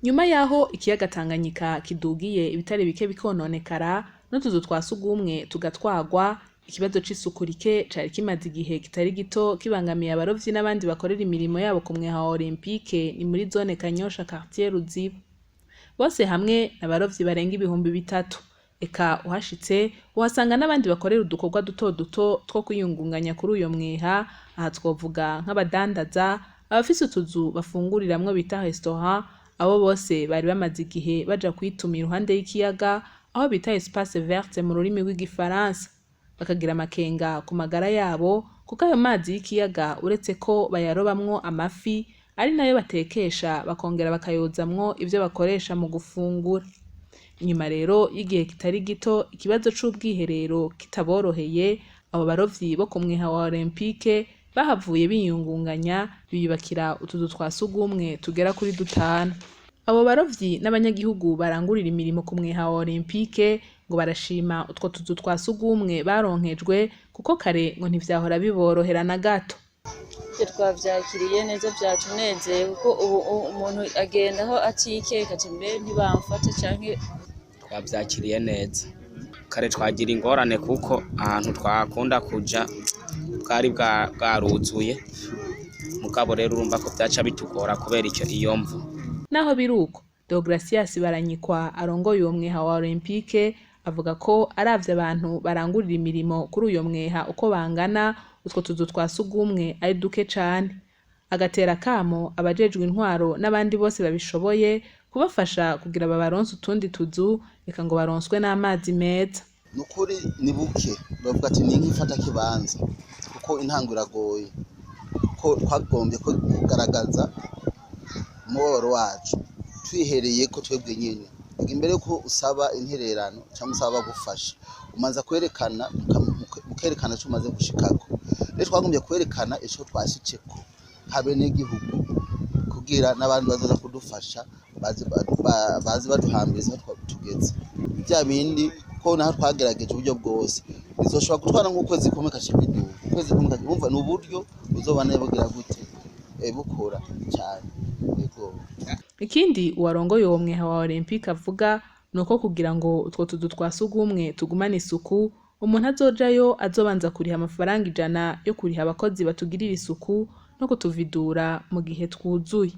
Nyuma y'aho ikiyaga Tanganyika kidugiye, ibitare bike bikononekara n'utuzu twa sugumwe tugatwagwa, ikibazo c'isuku rike cari kimaze igihe kitari gito kibangamiye abarovyi n'abandi bakorera imirimo yabo ku mweha wa Olympique, ni muri zone Kanyosha, quartier Ruziba. Bose hamwe n'abarovyi barenga 3000. Eka uhashitse uhasanga n'abandi bakorera udukorwa duto duto two kwiyungunganya kuri uyo mweha. Aha twovuga nk'abadandaza, abafise utuzu bafunguriramwo bita restaurant. Abo bose bari bamaze igihe baja kwituma iruhande y'ikiyaga, aho bita espace verte mu rurimi rw'igifaransa, bakagira amakenga ku magara yabo, kuko ayo mazi y'ikiyaga, uretse ko bayarobamwo amafi, ari nayo batekesha, bakongera bakayozamwo ivyo bakoresha mu gufungura. Inyuma rero y'igihe kitari gito ikibazo c'ubwiherero kitaboroheye, abo barovyi bo ku mweha wa Olympique bahavuye biyungunganya, biyubakira utuzu twa sugumwe tugera kuri dutanu. Abo barovyi n'abanyagihugu barangurira imirimo ku mweha wa Olympique ngo barashima utwo tuzu twa sugumwe baronkejwe, kuko kare ngo ntivyahora biborohera na gato. Ibyo twavyakiriye neza, vyatunezeye, kuko ubu umuntu agenda aho atikeka ati: "Mbe ntibamfate canke?" Twavyakiriye neza. Kare twagira ingorane kuko ahantu twakunda kuja bwari bwaruzuye, mugabo rero urumva ko vyaca bitugora kubera icyo iyo mvu. Naho biruko, Deogratias Baranyikwa arongoye uwo mweha wa Olympique avuga ko aravye abantu barangurira imirimo kuri uyo mweha uko bangana, utwo tuzu twa sugumwe ari duke cane. Agatera kamo abajejwe intwaro n'abandi bose babishoboye kubafasha kugira babaronse utundi tuzu, eka ngo baronswe n'amazi meza. Ni ukuri ni buke. Bavuga ati ni nk'ifata kibanza, kuko intango iragoye, ko twagombye ko kugaragaza umubabaro wacu twihereye ko twebwe nyine. Imbere yuko usaba intererano cyangwa usaba bagufasha, umanza kwerekana, mukerekana icyo umaze gushikako. Rero twagombye kwerekana ico twashitseko nk'abenegihugu, kugira n'abandi bazoza kudufasha baze baduhambiriza aho tugeze bya bindi, ko naho twagerageje uburyo bwose bizoshobora gutwara nk'ukwezi kumwe kaca biduga, ukwezi kumwe kaca. Urumva ni uburyo buzobana bugira gute, bukora cyane, yego. Ikindi uwarongoye uwo mweha wa Olympique avuga ni uko kugira ngo utwo tuzu twa sugumwe tugumane isuku, umuntu azojayo azobanza kuriha amafaranga 100 yo kuriha abakozi batugirira isuku no kutuvidura mu gihe twuzuye.